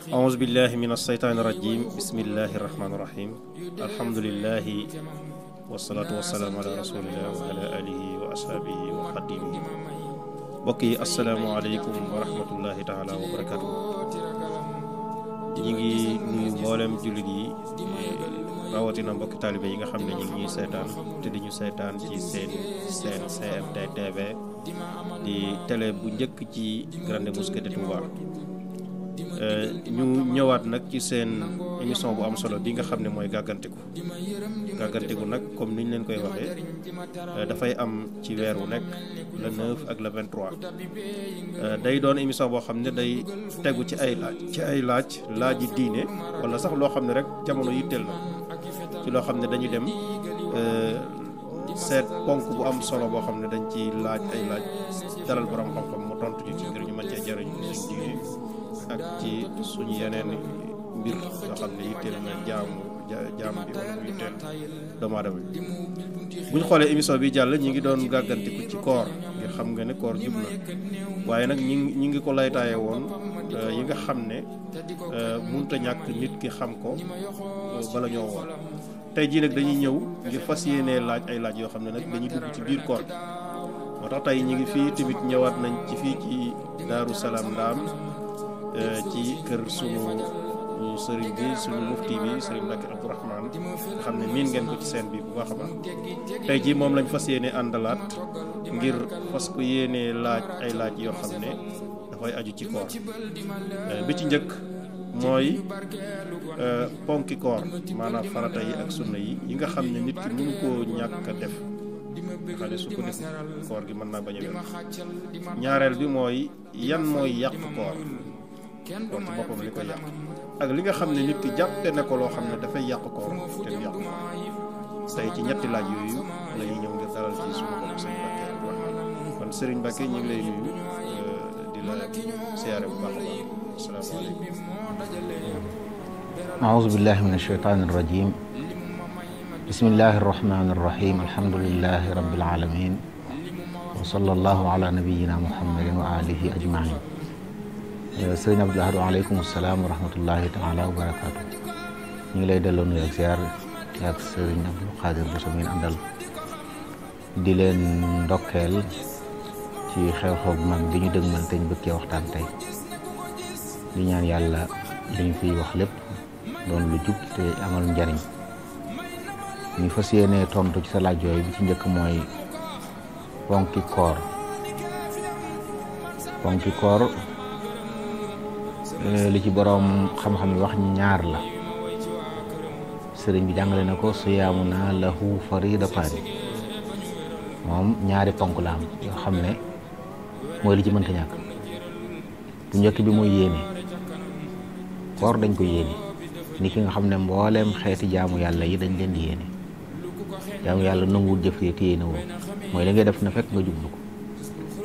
أعوذ بالله من الشيطان الرجيم بسم الله الرحمن الرحيم الحمد لله والصلاة والسلام على رسول الله وعلى آله وأصحابه وخديمه بقي السلام عليكم ورحمة الله تعالى وبركاته ñi ngi nuyu mboolem jullit yi rawatina mbokki taalibe yi nga xam ne ñi ngi ñuy seetaan te di ñu seetaan ci seen GMT TV di télé bu njëkk ci Grande Mosquée de Touba ñu ñëwaat nag ci seen émission bu am solo bi nga xam ne mooy gàggantiku nag comme niñ leen koy waxee dafay am ci weer wu nekk le 9 ak le 23 day doon émission boo xam ne day tegu ci ay laaj yi diine wala sax loo xam ne rek jamono yitteel na ci loo xam ne dañuy dem seet ponk bu am solo boo xam ne dañ ci laaj ay laaj dalal borom xam-xam mu tontu ci ngir ñu mën cee jariñ suñ diine ak ci suñu yeneen mbir yoo xam ne yitteel na jaam bi wala mu yitteel doomu aadama bi bu ñu xoolee émission bi jàll ñi ngi doon gàggantiku ci koor ngir xam nga ne koor jub na waaye nag ñi ngi ko laytaaye woon yi nga xam ne mënut a ñàkk nit ki xam ko bala ñoo woor tey jii nag dañuy ñëw ngir fas yéenee laaj ay laaj yoo xam ne nag dañuy dugg ci biir koor moo tax tey ñi ngi fii tamit ñëwaat nañ ci fii ci Daaru Salaam Ndaam ci kër sunu sëriñ bi sunu mufti bi sëriñ Mbacke Abdourahmane nga xam ne miin ngeen ko ci seen bi bu baax a baax tey jii moom lañ fas yéene àndalaat ngir fas ko yéene laaj ay laaj yoo xam ne dafay aju ci koor bi ci njëkk mooy ponki koor maanaam farata yi ak sunna yi nga xam ne nit ki mënu koo ñàkk a def nga xam ne su ko def koor gi mën naa bañ a wér ñaareel bi mooy yan mooy yàq koor ci boppam li koy yàq ak li nga xam ne nit ki jàppe ne ko loo xam ne dafay yàq koor te du yàq tey ci ñetti laaj yooyu la ñuy ñëw ngir dalal ci suñu bopp sëriñ Mbacke Abdourahmane kon sëriñ Mbacke ñu ngi lay nuyu di la siyaare bu baax a baax asalaamaaleykum. aouzu billahi min ashaytaani rajim bismillahi rahmaani rahim alhamdulillahi rabbil alamin wa sallallahu ala nabiyyina muhammadin wa alihi ajmain. sëriñ Abdou Lahad waaleykum salaam wa rahmatullahi taala wa barakaatu. ñu ngi lay delloo nuyu ak ziar ak sëriñ Abdou Khadir Bousso min àndal di leen ndokkeel ci xew-xew bu mag bi ñu dëgmal te ñu bëggee waxtaan tey di ñaan yàlla li ñu fiy wax lépp doon lu jub te amal njariñ ñu fas yéene tontu ci sa laaj yooyu bi ci njëkk mooy ponki koor li ci boroom xam-xam yi wax ñaar la sëriñ bi jàngale na ko siyaamuna lahu faridataani moom ñaari ponk la am yoo xam ne mooy li ci mënta ñàkk bu njëkk bi mooy yéene koor dañ ko yéene ni ki nga xam ne mbooleem xeeti jaamu yàlla yi dañ leen di yéene jaamu yàlla nanguwul jëf te yéene woo mooy la ngay def na fekk nga jublu ko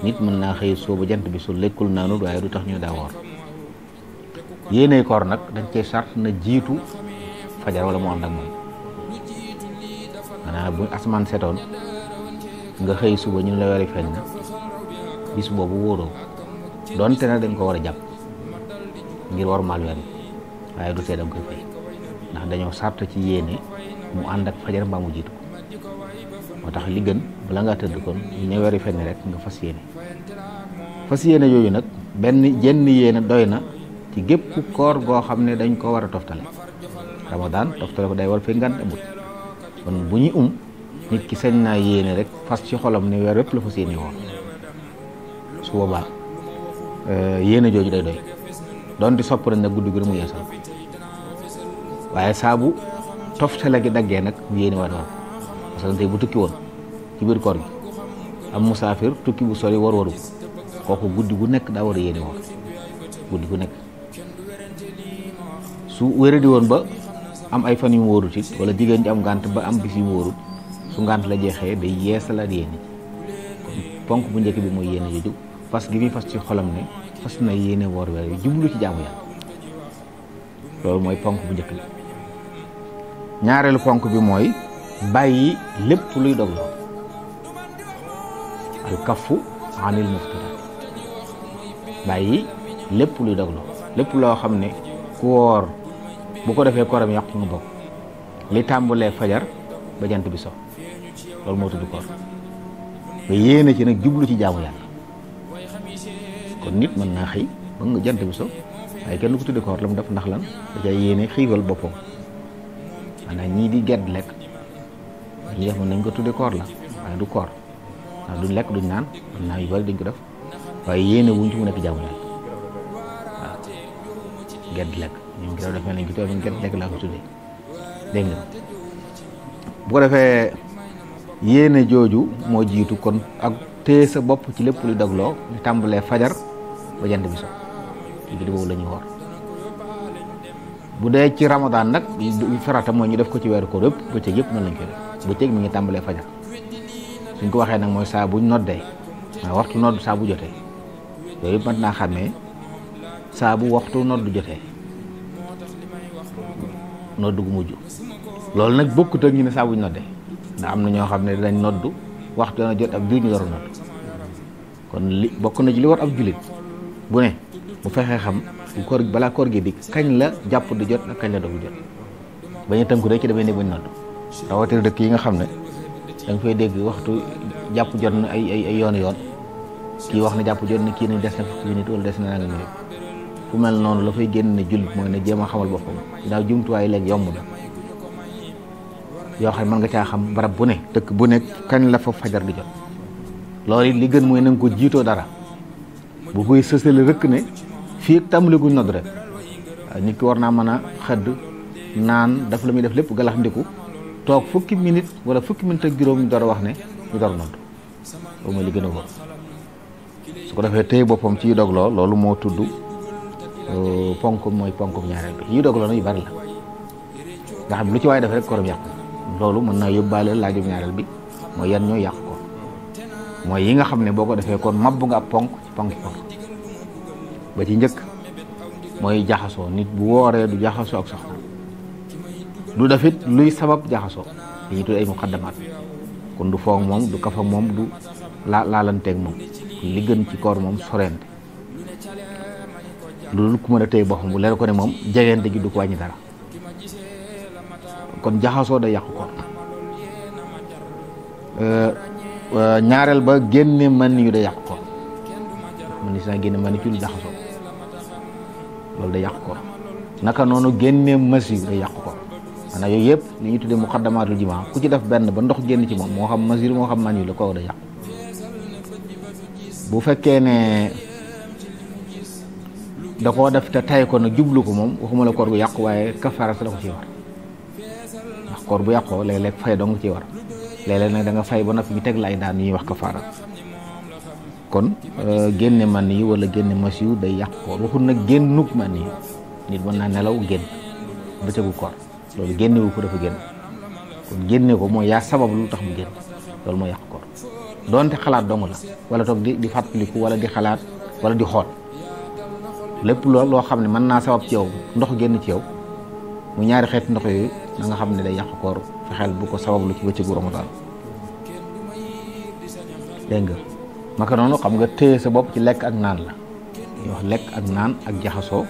nit mën naa xëy sooba jant bi su lekkul naanut waaye du tax ñu daa woor yéene koor nag dañ cee sart na jiitu fajar wala mu ànd ak moom maanaam bu asamaan setoon nga xëy suba ñu la weeri feeñ na bis boobu wóoroo doonte na dañ ko war a jàpp ngir war maal weer waaye du tee da nga koy fay ndax dañoo sart ci yéene mu ànd ak fajar mbaa mu jiitu moo tax li gën bala ngaa tëdd kon ñu ne weeri feeñ rek nga fas yéene yooyu nag jenn yéene doy na ci gépp koor goo xam ne dañ ko war a toftale Ramadan toftale ko day war fay ngant amut kon bu ñuy nit ki sañ naa yéene rek fas ci xolam ne weer wépp la fas yéene woon su boobaa yéene jooju day doy doon di sopp nag guddi gu mu yeesal waaye saabu toftale gi daggee nag mu yéene waat war parce que tey bu tukki woon ci biir koor gi am musaafir tukki bu sori waru kooku guddi gu nekk daa war a yéene woon guddi gu nekk su wéradi woon ba am ay fan yu mu wóorut it wala jigéen ji am ngànt ba am bis yu mu wóorut su ngànt la jeexee day yeesalaat yéene kon ponk bu njëkk bi mooy yéene jooju fas gi muy fas ci xolam ne fas na yéene woor weer yu jublu ci jaamu yàlla loolu mooy ponk bu njëkk bi ñaareelu ponk bi mooy bàyyi lépp luy dogloo al kaffu anil muftirat bàyyi lépp luy dogloo lépp loo xam ne ku woor bu ko defee kooram yàqu nga bokk li tàmbalee fajar ba jant bi so loolu moo tudd koor nga yéene ci nag jublu ci jaamu yàlla kon nit mën naa xëy ba nga jant bi so waaye kenn ko tudde koor la mu def ndax lan da cay yéene xiifal boppam maanaam ñii di gedd lekk ñi def mën nañ ko tudde koor la waaye du koor ndax duñ lekk duñ naan mën naa yu bari dañ ko def waaye yéene wuñ ci mu nekk jaamu yàlla waaw gedd lekk ñoom gërëm def mel nañ ko tuddee gedd lekk laa ko tuddee dégg nga bu ko defee yéene jooju moo jiitu kon ak téye sa bopp ci lépp lu dogloo ñu tàmbalee fajar ba jant bi so ci guddi boobu la ñuy woor bu dee ci ramadan nag farata mooy ñu def ko ci weeru koor yëpp bëccëg yëpp noonu lañ koy def bëccëg mi ngi tàmbalee fajar suñ ko waxee nag mooy saa buñ noddee waaw waxtu nodd saa bu jotee yooyu yëpp mat naa xàmmee saa bu waxtu nodd jotee nodd gu mujj loolu nag bokkut ak ñu ne saa buñ noddee ndax am na ñoo xam ne dañ nodd waxtu dana jot ab diir ñu door a nodd kon li bokk na ci li war ab jullit bu ne bu fexee xam bu koor balaa koor gi di kañ la jàpp di jot ak kañ la dogu jot bañ a tënku rek ci damay ne bañ nodd rawatina dëkk yi nga xam ne da nga fay dégg waxtu jàpp jot na ay yoon kii wax na jàpp jot na kii nañ des na fukki minute wala des na nanga minute fu mel noonu la fay génn ne jullit mooy ne jéem a xamal boppam ginnaaw jumtuwaay léegi yomb na yoo xam ne mën nga caa xam barab bu ne dëkk bu ne kañ la fa fajar di jot loolu it li gën mooy na nga ko jiitoo dara bu koy sësale rëkk ne fii ak tàmbali guñ nodd rek nit ki war naa mën a xëdd naan daf la muy def lépp galax ndiku toog fukki minute wala fukki minute ak juróom ñu door a wax ne ñu door a nodd loolu mooy li gën a wóor su ko defee téye boppam ci dogloo loolu moo tudd ponk mooy ponk ñaareel bi yi dogloo na yu bari la nga xam lu ci waaye def rek kooram yàqu loolu mën naa yóbbaale laajum ñaareel bi mooy yan ñoo yàqu ko mooy yi nga xam ne boo ko defee kon mabbu nga ab ponk ci ponk koor ba ci njëkk mooy jaxasoo nit bu wooree du jaxasoo ak soxna du defit luy sabab jaxasoo li ñuy tudd ay muqaddamaat kon du foog moom du kaf ak moom du laalanteeg moom li gën ci koor moom sorente loolu ku mën a téye boppam bu leer ko ne moom jegeente gi du ko wàññi dara kon jaxasoo day yàqu koor ñaareel ba génne man yu day yàqu koor man ni saa génne man ci lu jaxasoo loolu day yàqu koor naka noonu génne masi day yàqu koor maanaam yooyu yëpp li ñuy tuddee muqaddamaatul jimaa ku ci def benn ba ndox génn ci moom moo xam masir moo xam man yu la kooku day yàqu bu fekkee ne da koo def te tay ko nag jublu ko moom waxuma la koor bu yàqu waaye kafaara sa da ko ciy war ndax koor bu yàqoo léeg-léeg fay dong ciy war léeg-léeg nag da nga fay ba noppi ñu teg la ay daan ñuy wax kafaara kon génne man yi wala génne mas yu day yàq koor waxul nag génnug man yi nit mën naa nelaw génn bëccëgu koor loolu génnewu ko dafa génn kon génne ko mooy yaa sabab lu tax mu génn loolu mooy yàq koor doonte xalaat dong la wala toog di fàttaliku wala di xalaat wala di xool lépp loo xam ne mën naa sabab ci yow ndox génn ci yow mu ñaari xeeti ndox yooyu na nga xam ne day yàq koor fexeel bu ko sabablu ci bëccëgu Ramadan dégg nga naka noonu xam nga téye sa bopp ci lekk ak naan la ñuy wax lekk ak naan ak jaxasoo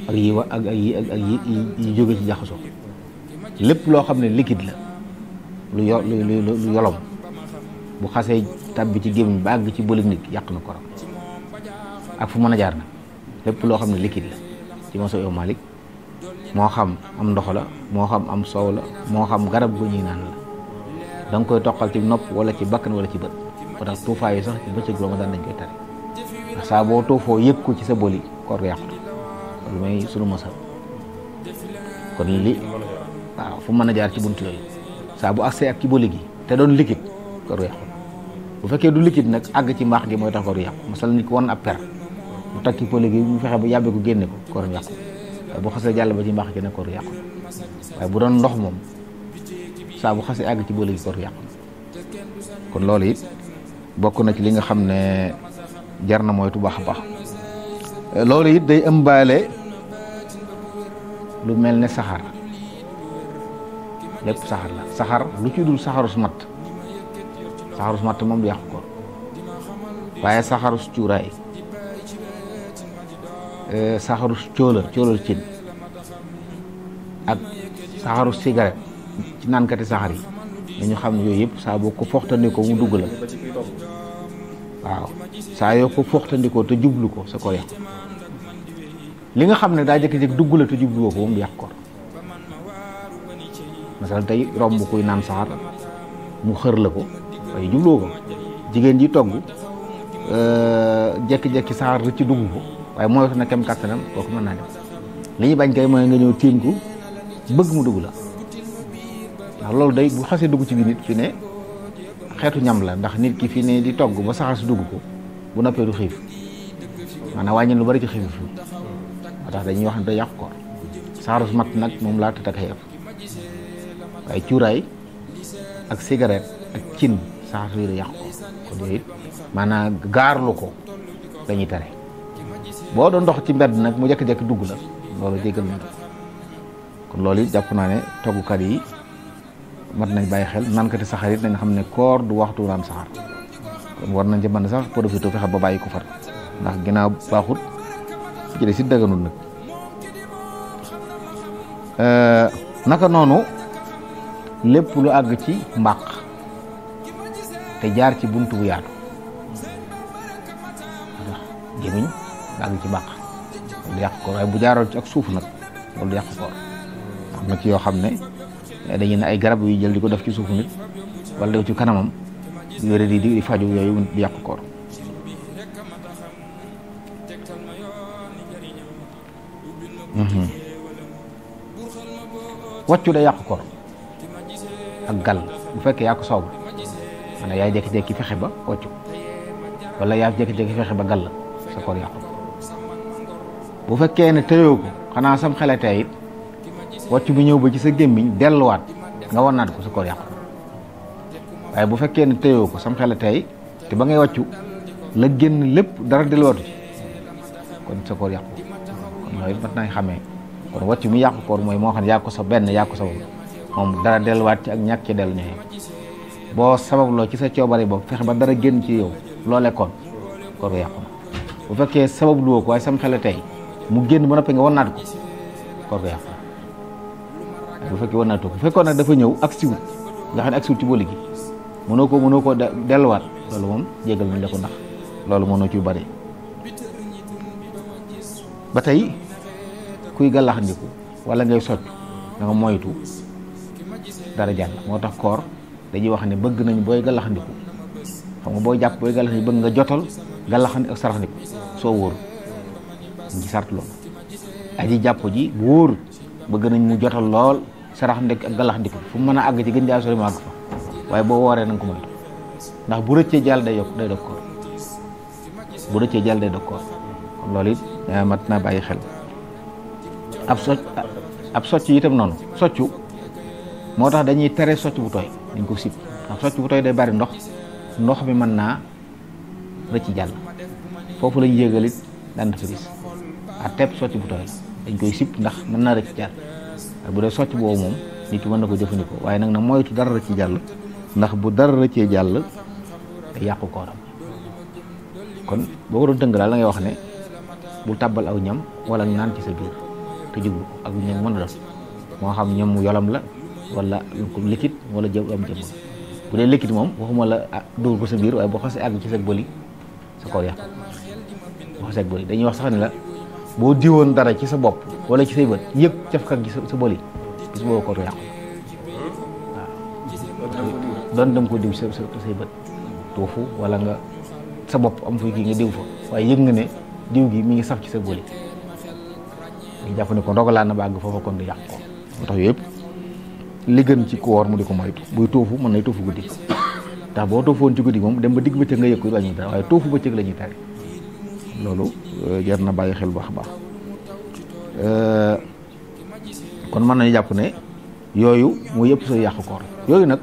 ak yi wa ak yi jóge ci jaxasoo lépp loo xam ne liquide la lu yolom bu xasee tàbbi ci gémmiñ ba àgg ci bëlig nit yàq na koram ak fu mën a jaar na lépp loo xam ne liquide la ci moso yow Malik moo xam am ndox la moo xam am soow la moo xam garab gu ñuy naan la da nga koy toqal ci nopp wala ci bakkan wala ci bët ba tax tuufaay yi sax ci bëccëg Ramadan dañ koy tere ndax saa boo tuufoo yëg ko ci sa bëli koor yàqu lu may sunu mosal kon li waaw fu mën a jaar ci buntu yooyu saa bu accès ak ci bëli gi te doon liquide koor yàqu bu fekkee du liquide nag àgg ci mbaax gi mooy tax koor yàqu masal nit ko wan ab per mu takki bëli gi mu fexe ba yàbbe ko génne ko koor yàqu waaye bu xasee jàll ba ci mbaax gi ne koor yàqu waaye bu doon ndox moom saa bu xasee àgg ci bëli gi koor yàqu kon loolu it bokk na ci li nga xam ne jar na moytu baax a baax loolu it day ëmbaale lu mel ne saxaar lépp saxaar la saxaar lu ci dul saxaru su mat moom du yàqu koor waaye saxaru su cuuraay saxaru cóolal cin ak saxaru cigarette ci naankati saxar yi dañu xam ne yooyu yëpp saa boo ko foxtandikoo mu dugg la waaw saa yoo ko foxtandikoo te jublu ko sa koor yàqu li nga xam ne daa jékki-jékki dugg la te jubluwoo ko moom du yàq koor masal tey romb kuy naan saxar mu xër la ko waaye jubluwoo ko jigéen ji togg jékki-jékki saxar ci dugg ko waaye mooy na kem kàttanam kooku mën naa dem li ñu bañ kay mooy nga ñëw tiim ko bëgg mu dugg la ndax loolu day bu xasee dugg ci biir nit fi ne xeetu ñam la ndax nit ki fi ne di togg ba saxar si dugg ko bu noppee du xiif maanaam wàññi lu bari ci xiif fi moo tax dañuy wax ne day yàqu koor saxaru mat nag moom laa tëdd ak xeef waaye cuuraay ak cigarette ak cin saxar si yàqu ko kon yooyu it maanaam gaarlu ko dañuy tere boo doon ndox ci mbedd nag mu jékki-jékki dugg la loolu jéggal nañ kon loolu it jàpp naa ne toggukat yi mat nañ bàyyi xel naankati saxar it nañ xam ne koor du waxtu naan saxar kon war nañ ci mën sax profité fexe ba bàyyi ko far ndax ginnaaw baaxut ci des si dëgganul nag naka noonu lépp lu àgg ci mbàq te jaar ci buntu bu yaatu gémmiñ àgg ci mbàq loolu yàq ko waaye bu jaaroon ci ak suuf nag loolu yàq ko am na ci yoo xam ne dañuy ne ay garab yu jël di ko def ci suufu nit wala def ci kanamam yore di faju yooyu di yàq koor wàccu day yàq koor ak gal bu fekkee yaa ko soob maanaam yaay jékki-jékki fexe ba wàccu wala yaa jékki-jékki fexe ba gal sa koor yàqu bu fekkee ne tëyoo ko xanaa sam xelatee it wàccu bi ñëw ba ci sa gémmiñ delluwaat nga war naat ko sa koor yàqu waaye bu fekkee ne tëyoo ko sam xelatee te ba ngay wàccu la génn lépp dara delluwaatu ci kon sa koor yàqu kon loolu it mat nañ xamee kon wàccu mi yàqu koor mooy moo xam ne yaa ko sa benn yaa ko sabab moom dara delluwaat ci ak ñàkk ci dellu ñëwee boo sababloo ci sa coobare boobu fexe ba dara génn ci yow loo lekkoon koor ga yàqu na bu fekkee sababluwoo ko waaye sam xel tey mu génn ba noppi nga war naat ko koor ga yàqu na bu fekkee war naat ko bu fekkoon nag dafa ñëw ak siwut nga xam ne ak siwut ci booli gi mënoo ko delluwaat loolu moom jégal nañ la ko ndax loolu mënoo ci bari ba tey kuy gàllaxandiku wala ngay socc da nga moytu dara jàll moo tax koor dañuy wax ne bëgg nañ booy gàllaxandiku xam nga booy jàpp booy gàllaxandiku bëgg nga jotal gàllaxandi ak saraxandiku soo wóor ñu ci sart loolu aji jàpp ji bu wóor bëgg nañ mu jotal lool saraxandiku ak gàllaxandiku fu mu mën a àgg ci gën jaa sori mu àgg fa waaye boo wooree na nga ko moytu ndax bu rëccee jàll day dog koor bu rëccee jàll day dog koor kon loolu it mat naa bàyyi xel ab socc itam noonu soccu moo tax dañuy tere socc bu tooy dañ ko sib ndax socc bu tooy day bari ndox mi mën naa rëcc jàll foofu lañ yéegalit daan dafa gis a tepp socc bu tooy dañ koy sib ndax mën naa rëcc jàll waaye bu dee socc boobu moom nit ki mën na ko jëfandikoo waaye nag na moytu dara rëcc jàll ndax bu dara rëccee jàll day yàqu kooram kon boo ko doon tënk daal la ngay wax ne bul tàbbal aw ñam wala naan ci sa biir te jublu ak ñam mën a doon moo xam ñam mu yolam la wala ko liquide wala jëm am jëm bu dee liquide moom waxuma la dugal ko sa biir waaye boo xasee àgg ci sa bëli sa koor yàqu boo xasee ak bëli dañuy wax sax ne la boo diwoon dara ci sa bopp wala ci say bët yëpp cafka gi sa bëli bis boobu koor yàqu waaw doon dem ko diw say bët tuufu wala nga sa bopp am fu kii nga diw fa waaye yëg nga ne diw gi mi ngi saf ci sa bëli ñu jàpp ne ko ndogalaan na ba àgg foofa kon di yàq ko moo tax yooyu yëpp li gën ci koor mu di ko moytu buy toofu mën nay toofu guddi ndax boo toofoon ci guddi moom dem ba digg bëccëg nga yëg ko wàññi dara waaye toofu bëccëg la ñuy tere loolu jar na bàyyi xel bu baax a baax kon mën nañu jàpp ne yooyu mooy yëpp sooy yàq koor yooyu nag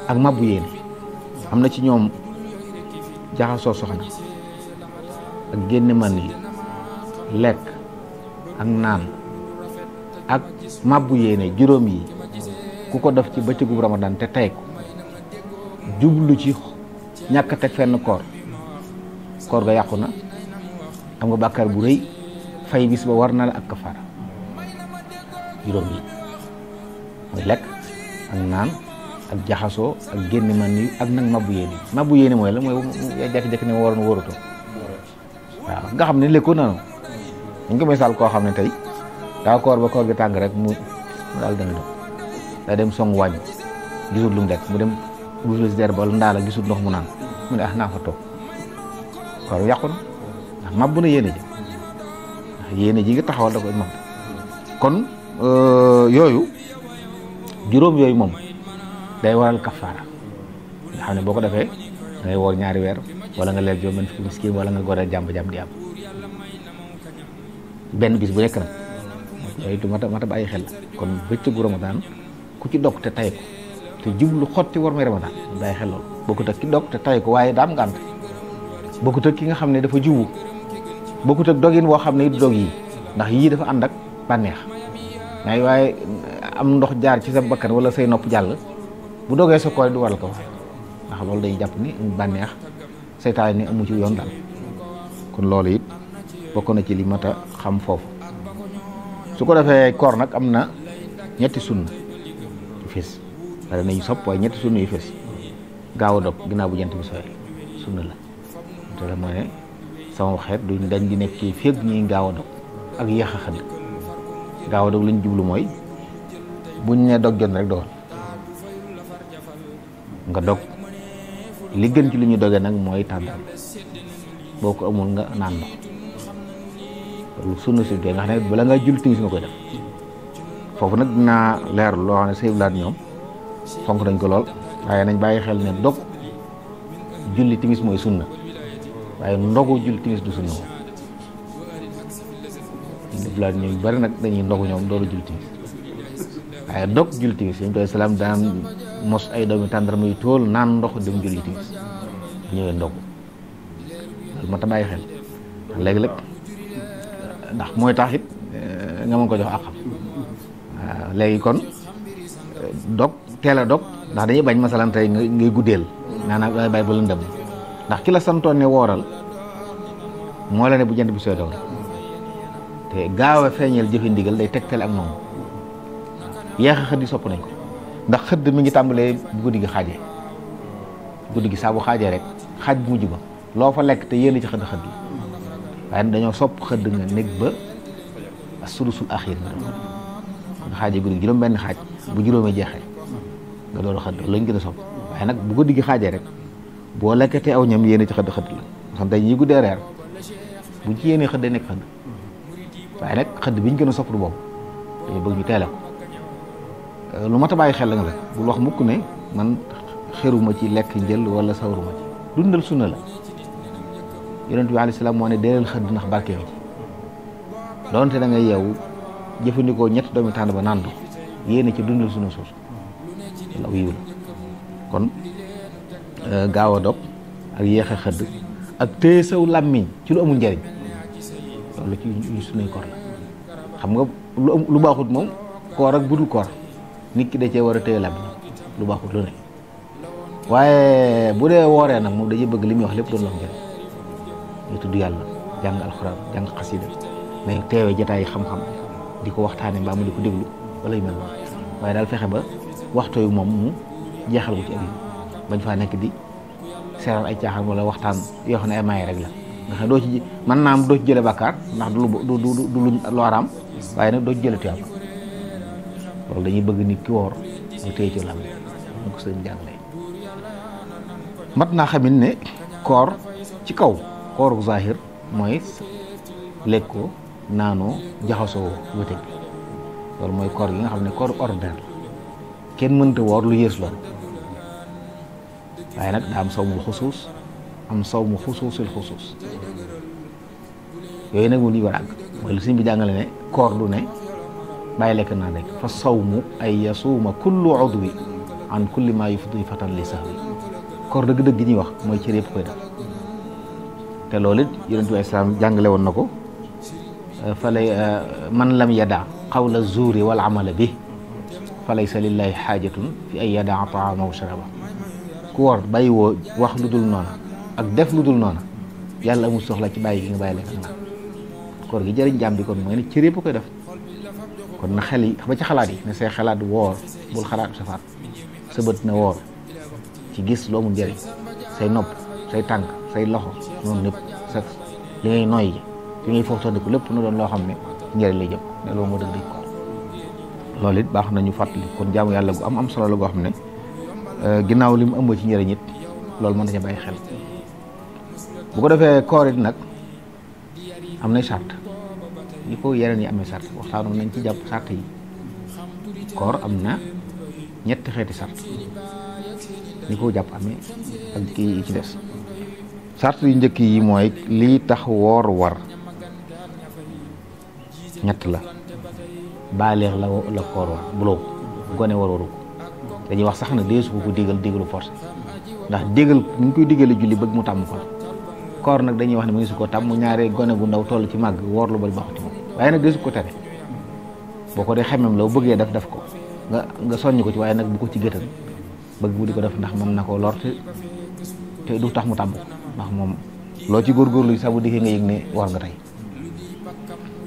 ak mabbu yéene am na ci ñoom jaxasoo soxna ak génne man yi lekk ak naan ak mabbu yéene juróom yi ku ko def ci bëccëgu Ramadan te tey ko jublu ci ñàkk teg fenn koor ga yàqu na am nga bàkkaar bu rëy fay bis ba war na la ak kafaara juróom yi mooy lekk ak naan ak jaxasoo ak génn man yi ak nag mabbu yéene mooy la mooy jekki-jekki ne waroon wóorutoo waaw nga xam ne lékkoo nanu dañ ko misaal koo xam ne tey daa koor ba koor gi tàng rek mu daal dana dog daa dem song wàññi gisul lu mu lekk mu dem buflisder ba ndaa la gisul ndox mu naan mu ne naa fa toog koor yàqu na ndax mabbu na yéene ji ndax yéene ji nga taxawal da koy mabbu kon yooyu juróom yooyu moom day waral kafaara nga xam ne boo ko defee da ngay woor ñaari weer wala nga leel juróom benn fukki miskin wala nga goreel jàmb di am benn bis bu nekk nag yooyu du mata bàyyi xel kon bëccëgu Ramadan ku ci dog te tay ko te jublu xotti war may Ramadan bàyyi xel loolu bokkut ak ki dog te tay ko waaye daam ngànt bokkut ak ki nga xam ne dafa jubu bokkut ak dogin woo xam ne it dog yi ndax yii dafa ànd ak bànneex waaye am ndox jaar ci sa bakkan wala say nopp jàll bu dogee sa koor du waral ko ndax loolu dañuy jàpp ni bànneex seytaane ni amu ci yoon daal kon loolu it bokk na ci li mat a xam foofu su ko defee koor nag am na ñetti sunna yu fees wala nañu sopp waaye ñetti sunna yu fees gaaw a dog ginnaaw bu jant bi sooyee sunna la te la mooy ne sama xeet duñ dañ di nekk ci féeg ñuy gaaw a dog ak yéex a xëdd gaaw a dog lañ jublu mooy buñ ne dog jot rek dogal nga dog li gën ci lu ñuy dogee nag mooy tàndal boo ko amul nga naan ndox loolu sunna si nga xam ne bala nga jul timis nga koy def foofu nag dinaa leer loo xam ne say blaat ñoom fonk nañ ko lool waaye nañ bàyyi xel ne dog julli timis mooy sunna waaye ndogu julli timis du sunna moom blaat ñoom bari nag dañuy ndogu ñoom doolu julli timis waaye dog julli timis yéen doy salaam daan mos ay doomi tàndarma yu tool naan ndox dem julli timis ñëwee ndogu loolu moo tax bàyyi xel léeg-léeg ndax mooy tax it nga mën ko jox àqam waaw léegi kon dog teel a dog ndax dañuy bañ masalan tey ngay guddeel naanaam dangay bàyyi ba lëndëm ndax ki la santoon ne wooral moo la ne bu jant bi sooy dogal te gaaw a feeñeel jëfe ndigal day tegtale ak noonu yeex a xëdd sopp nañ ko ndax xëdd mi ngi tàmbalee bu guddi gi xaajee guddi gi saa bu xaajee rek xaaj bu mujj ba loo fa lekk te yéen ci xëdd xëdd waaye dañoo sopp xëdd nga nekk ba sulusul axir nga xaajee guddi gi juróom benn xaaj bu juróomee jeexee nga doon xëdd lañ gën a sopp waaye nag bu guddi gi xaajee rek boo lekkatee aw ñam yéen ci xëdd xëdd la xam tey ñi guddee reer buñ ci yéenee xëddee nekk xëdd waaye nag xëdd bi ñu gën a sopp du boobu dañu bëgg ñu teele ko lu mat a bàyyi xel la nga rek bul wax mukk ne man xëruma ci lekk njël wala sawaruma ci dundal sunna la yonent bi alayhi salaam moo ne deeleel xëdd ndax barke ci doonte da ngay yeewu jëfandikoo ñetti doomi tànd ba naan ndox yéene ci dundal sunna soosu wala wiiw la kon gaaw a dog ak yéex a xëdd ak téye saw làmmiñ ci lu amul njariñ loolu ci sunnay koor la xam nga lu baaxut moom koor ak budul koor nit ki da cee war a téye làmmiñ lu baaxut lu ne waaye bu dee wooree nag moom dañuy bëgg li muy wax lépp doon la njariñ ñu tudd yàlla jàng alxuraan jàng xasida mais teewee jataay xam-xam di ko waxtaane mbaa mu di ko déglu wala yu mel noonu waaye daal fexe ba waxtu yu moom mu jeexal ko ci ak bañ faa nekk di seeral ay caaxaan wala waxtaan yoo xam ne ay maye rek la nga xam ne doo ci mën naa am doo ci jële bàkkaar ndax du lu araam waaye nag doo ci jële tuyaaba loolu dañuy bëgg nit ki woor mu téye ci lam ñu ko sëriñ jàngale mat naa xamit ne koor ci kaw kooru zahir mooy lekkoo naanoo jaxasoo wëtëg bi loolu mooy koor gi nga xam ne koor ordinaire kenn mënta woor lu yées loolu waaye nag daa am sawmul xusuus am sawmu xusuusil xusuus yooyu nag moom li war a àgg mooy lu sëñ bi jàngale ne koor du ne bàyyi lekk naan rek fa sawmu ay yasuuma kullu udwi an kulli ma yufdi fatan li sahwi koor dëgg-dëgg gi ñuy wax mooy cër yëpp koy def te loolu it yonent bi islaam jàngale woon na ko falay man lam yada qawla zuuri wal amala bi falaysa lillahi xaajatun fi ay yada taama wa sharaba ku wor bàyyi woo wax lu dul noona ak def lu dul noona yàlla amul soxla ci bàyyi gi nga bàyyi lekk naan koor gi jëriñ jaam bi kon mooy ne cër yëpp koy def kon na xel yi ba ci xalaat yi ne say xalaat woor bul xalaat safaat sa bët na woor ci gis loo mu njëriñ say nopp say tànk say loxo noonu lépp sa li ngay noyyi li ngay foofu sondiku lépp na doon loo xam ne njëriñ lay jëm ne loolu moo dëgg dañ ko loolu it baax nañu fàttali kon jaamu yàlla gu am solo la goo xam ne ginnaaw li mu ëmb ci njëriñ it loolu mën na ca bàyyi xel bu ko defee koor it nag am nay sart ñi ko yeneen yi amee sart waxtaanoon nañ ci jàpp sart yi koor am na ñetti xeeti sart ñi ko jàpp amee ak kii yi ci des sart yu njëkk yi mooy lii tax woor war ñett la baaleex la koor war buloo gone waru ko dañuy wax sax na deesu ko digalu forcé ndax digal ñu ngi koy digale julli bëgg mu tàmm ko koor nag dañuy wax ne mu ngi su ko tàmm mu ñaaree gone gu ndaw toll ci màgg woor lu bari baaxut ci moom waaye nag deesu ko tere boo ko dee xemem la bëggee def ko nga soññ ko ci waaye nag bu ko ci gëtal bëgg bu di ko def ndax mën na koo lor te du tax mu tàmm ko ndax moom loo ci góorgóorlu sax bu dikkee nga yëg ne war nga tey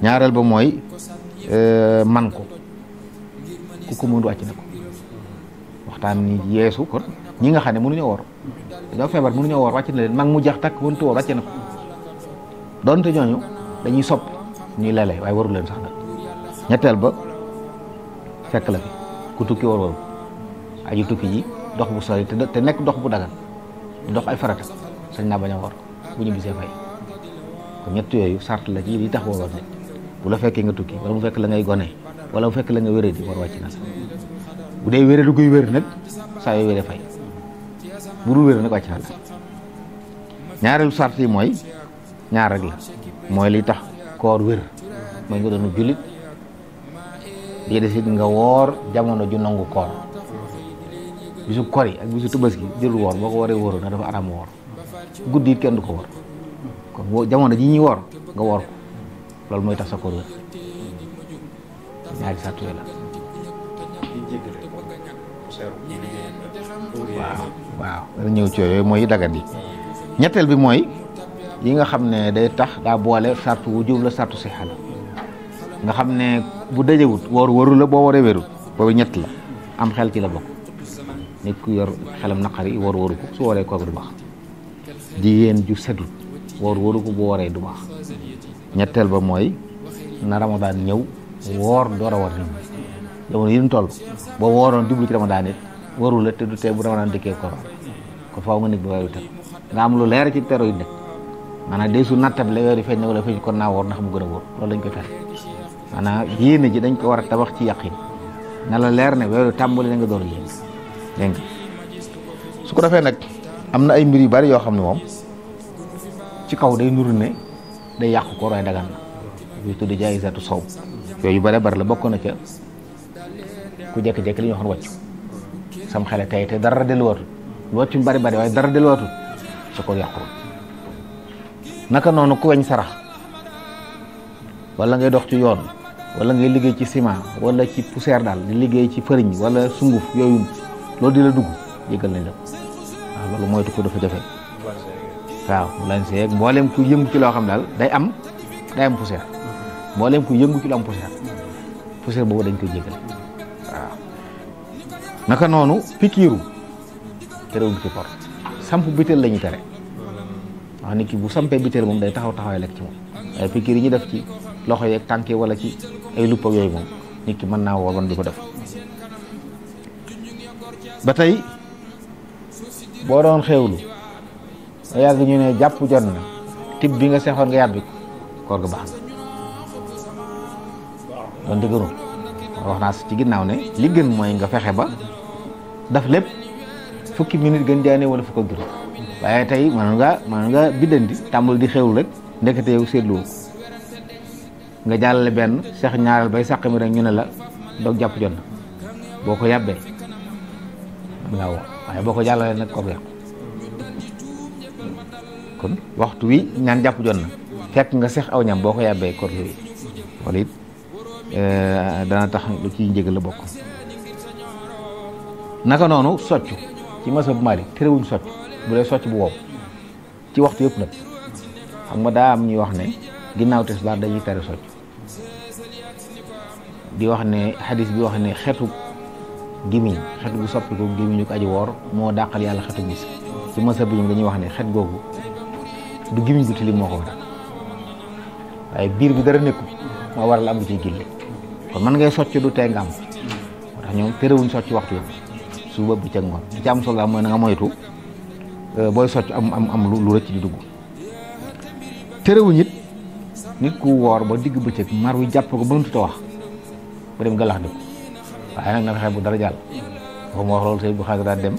ñaareel ba mooy man ko ku ko mënut wàcc na ko waxtaan ni yeesu kon ñi nga xam ne mënuñoo woor dañoo feebar mënuñoo woor wàcc na leen mag mu jax takk mënut woor wàcc na ko donte ñooñu dañuy sopp ñuy lele waaye warul leen sax nag ñetteel ba fekk la fi ku tukki waru aji tukki ji dox bu sori te nekk dox bu dagan dox ay farata sañ naa bañ a woor bu ñu gisee fay kon ñett yooyu sart la ci li tax woor nit bu la fekkee nga tukki wala mu fekk la ngay gone wala mu fekk la nga wéré di war wàcc na la bu dee wéré du koy wér nag saa yoo wéré fay bu dul wér nag wàcc na la ñaareelu sart yi mooy ñaar rek la mooy li tax koor wér mooy nga doon jullit di desit nga woor jamono ju nangu koor bisu kor yi ak bisu tabaski jërul woor boo ko waree wóoroo na dafa araam woor guddi it kenn du ko woor kon jamono ji ñuy woor nga woor ko loolu mooy tax sa koor wér ñaari sart yooyu la waaw dana ñëw ci yooyu mooy dagan yi ñetteel bi mooy yi nga xam ne day tax daa boole sartu wujub la sartu sixa la nga xam ne bu dajewut woor waru la boo waree wérul boobu ñett la am xel ci la bokk nit ku yor xelam naqari woor waru ko su waree kooku du baax jigéen ju sedul woor waru ko bu waree du baax ñetteel ba mooy na ramadaan ñëw woor door a war nit ñi jamono yi ñu toll boo wooroon jublu ci ramadaan it warul la te du tee bu ramadaan dëkkee koor ko faaw nga nekk ba weeru ter nga am lu leer ci tero yi nekk maanaam day su nattab la weer yi feeñ na wala feeñ kon naa woor ndax mu gën a wóor loolu lañ koy fer maanaam yéene ji dañ ko war a tabax ci yaqin na la leer ne weeru tàmbali na nga door yéen dégg nga su ko defee nag am na ay mbir yu bari yoo xam ne moom ci kaw day nuru ne day yàqu koor waaye dagan na yu tuddi jaayisatu sow yooyu bare bari la bokk na ca ku jekki-jekki li ñu waxoon wàccu sam xele tey te dara delluwaatul wàccu bari bari waaye dara delluwaatul sa koor yàqu naka noonu ku weñ sarax wala ngay dox ci yoon wala ngay liggéey ci ciment wala ci poussière daal di liggéey ci fëriñ wala sunguf yooyu loolu di la dugg jéggal nañ la waaw loolu moytu ko dafa jafe waaw mu lañ seeg mboolem ku yëngu ci loo xam daal day am poussière mboolem ku yëngu ci lu am poussière boobu dañ koy jéggal waaw naka noonu pikiiru terewul ci koor samp bitel la ñuy tere wax nit ki bu sampee bitéel moom day taxawaay lekk ci moom waaye pikiir yi ñu def ci loxo yeeg tànk yi wala ci ay lupp ak yooyu moom nit ki mën naa woor man di ko def ba tey boo doon xewlu nga yàgg ñu ne jàpp jot na tib bi nga seexoon nga yàbbi ko koor ga baax na doon dëgëru wax naa ci ginnaaw ne li gën mooy nga fexe ba daf lépp fukki minute gën jaane wala fukk ak juróom waaye tey mën nga biddanti tàmbali di xewlu rek ndekete yow seetlu nga jàllale benn seex ñaareel bay sàq mi rek ñu ne la doog jàpp jot na boo ko yàbbee mën ngaa woor waaye boo ko jàllalee nag koor yàqu kon waxtu wi ñaan jàpp jot na fekk nga seex aw ñam boo ko yàbbee koor yooyu wala it dana tax lu ciy njëgal la bokk naka noonu soccu ci masab Maalik terewuñ socc bu dee socc bu wow ci waxtu yëpp nag xam nga daa am ñuy wax ne ginnaaw tisbaar dañuy tere socc di wax ne xadis bi wax ne xetu gimiñ xet gu soppiku gimiñu ko aji woor moo dàqal yàlla xetu misk ci mësa bi ñoom dañuy wax ne xet googu du gimiñ gu tilim moo ko waral waaye biir bi dara nekkul moo waral am lu ciy gilli kon mën ngay socc du tee nga am moo tax ñoom terewuñ socc waxtu yëpp suba bu ca ngoon li ci am solo mooy na nga moytu booy socc am lu rëcc di dugg terewuñ it nit ku woor ba digg bëccëg mar wi jàpp ko mënut a wax ba dem galax diko waaye nag na fexe bu dara jàll waxuma wax loolu say bu xaag daal dem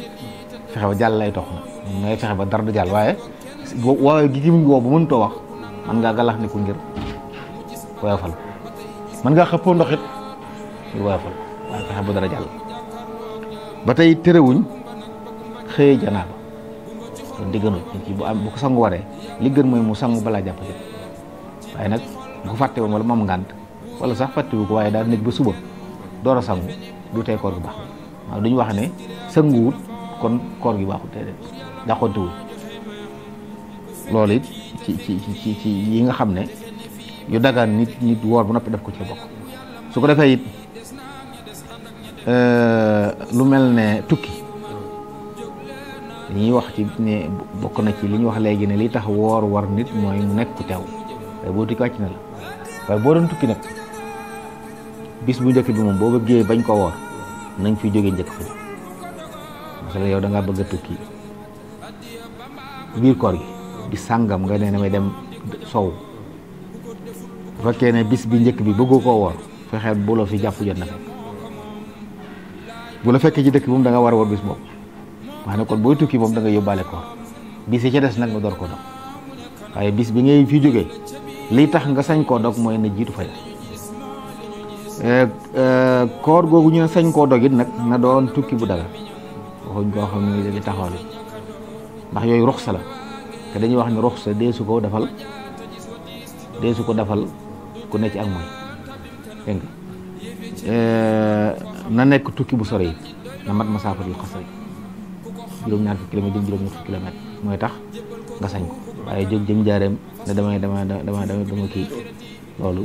fexe ba jàll lay tox na ngay fexe ba dara du jàll waaye gi mu woo bu mënutoo wax man ngaa galax ndiku ngir woyofal man ngaa xëppoo ndox it ngir woyofal waaye fexe bu dara jàll ba tey terewuñ xëyee janaaba kon di gënul nit ki bu ko sangu waree li gën mooy mu sangu balaa jàpp jot waaye nag bu ko fàtte woon wala moom ngànt wala sax fàttewu ko waaye daal nekk ba suba door a sangu du tey koor gi baax waaw duñu wax ne sanguwut kon koor gi baaxul tey de dàqontewul loolu it ci yi nga xam ne yu dagaan nit woor ba noppi def ko ci bokk su ko defee it lu mel ne tukki dañuy wax ci ne bokk na ci li ñu wax léegi ne li tax woor war nit mooy mu nekk ku teew waaye boo tukki wàcc na la waaye boo doon tukki nag bis bu njëkk bi moom boo bëggee bañ ko woor nañ fi jógee njëkk fa masala yow da ngaa bëgg a tukki biir koor gi di sàngam nga ne damay dem sow bu fekkee ne bis bi njëkk bi bëggoo koo woor fexeel bu la fi jàpp jot na fekk bu la fekkee ci dëkk moom da nga war a woor bis boobu waaye nag kon booy tukki moom da nga yóbbaale koor bis yi ca des nag nga door ko dog waaye bis bi ngay fi jógee lii tax nga sañ koo dog mooy na jiitu fay koor googu ñu ne sañ koo dog it nag na doon tukki bu daga waxuñ koo xam ne dañuy taxawal ndax yooyu ruxsa la te dañuy wax ne ruxsa deesu ko defal ku ne ci ak mooy dégg nga na nekk tukki bu sore yi na mat masaafatul xasri juróom-ñaar fukki kilomètre jëm juróom-ñaar fukki kilomètre mooy tax nga sañ ko waaye jóg jëm jaareem ne dama kii loolu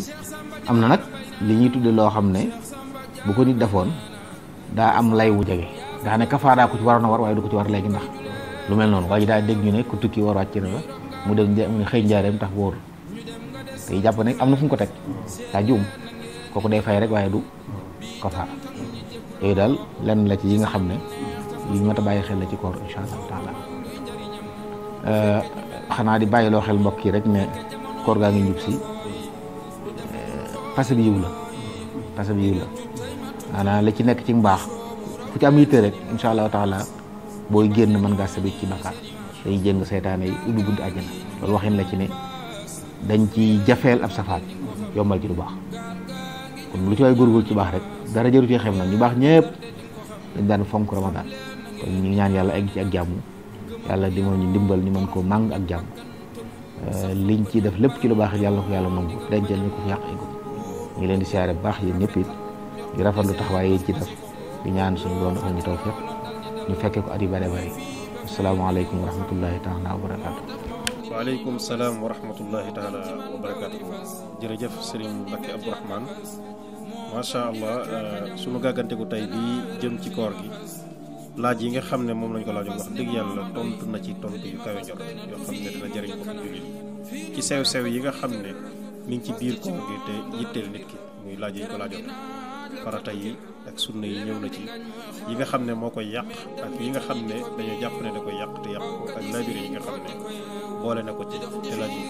am na nag li ñuy tudde loo xam ne bu ko nit defoon daa am lay wu jege nga xam ne kafaara ku ci waroon a war waaye du ko ci war léegi ndax lu mel noonu waaye daa dégg ñu ne ku tukki war wàcc na la mu dem mu xëy njaareem tax wóor te jàpp ne am na fu mu ko teg daa juum kooku day fay rek waaye du kafaara yooyu daal lenn la ci yi nga xam ne yi mat a bàyyi xel la ci koor insha allah taala xanaa di bàyyi loo xel mbokk yi rek ne koor gaa ngi njub si pase bi yiw la maanaam la ci nekk ci mbaax fu ci am yitte rek insha allahu taala booy génn mën ngaa sabit ci bakkaar day jëng seytaane yi ubbi buntu àjjana loolu waxin la ci ne dañ ci jafeel ab safaat yombal ci lu baax kon lu ci waay góorgóorlu ci baax rek dara jëru ci xem nag ñu baax ñëpp dañ daan fonk ramadan kon ñu ñaan yàlla egg ci ak jàmm yàlla di ñu ndimbal ñu mën koo màng ak jàmm liñ ci def lépp ci lu baax yàlla ko yàlla nangu dencal ñu ko fi yàq ego ñu leen di siyaare bu baax yéen ñëpp it di rafetlu taxawaay yéen ci def di ñaan suñu doon defal ñu tawfiq ñu fekkee ko at yu bare bare asalaamaaleykum wa rahmatullahi taala wa barakaatu. waaleykum salaam wa rahmatullahi taala wa barakaatu. jërëjëf Serigne Mbacké Abdourahmane macha allah sunu gàgganteku tey bi jëm ci koor gi laaj yi nga xam ne moom lañ ko laajoon wax dëgg yàlla tontu na ci tontu yu kawe njort yoo xam ne dina jëriñ ko jullit ci sew-sew yi nga xam ne mi ngi ci biir koor gi te yitteel nit ki muy laaj yi ñu ko laajoon farata yi ak sunna yi ñëw na ci yi nga xam ne moo koy yàq ak yi nga xam ne dañoo jàpp ne da koy yàq te yàq ko ak labiré yi nga xam ne boole na ko ci te laaj yi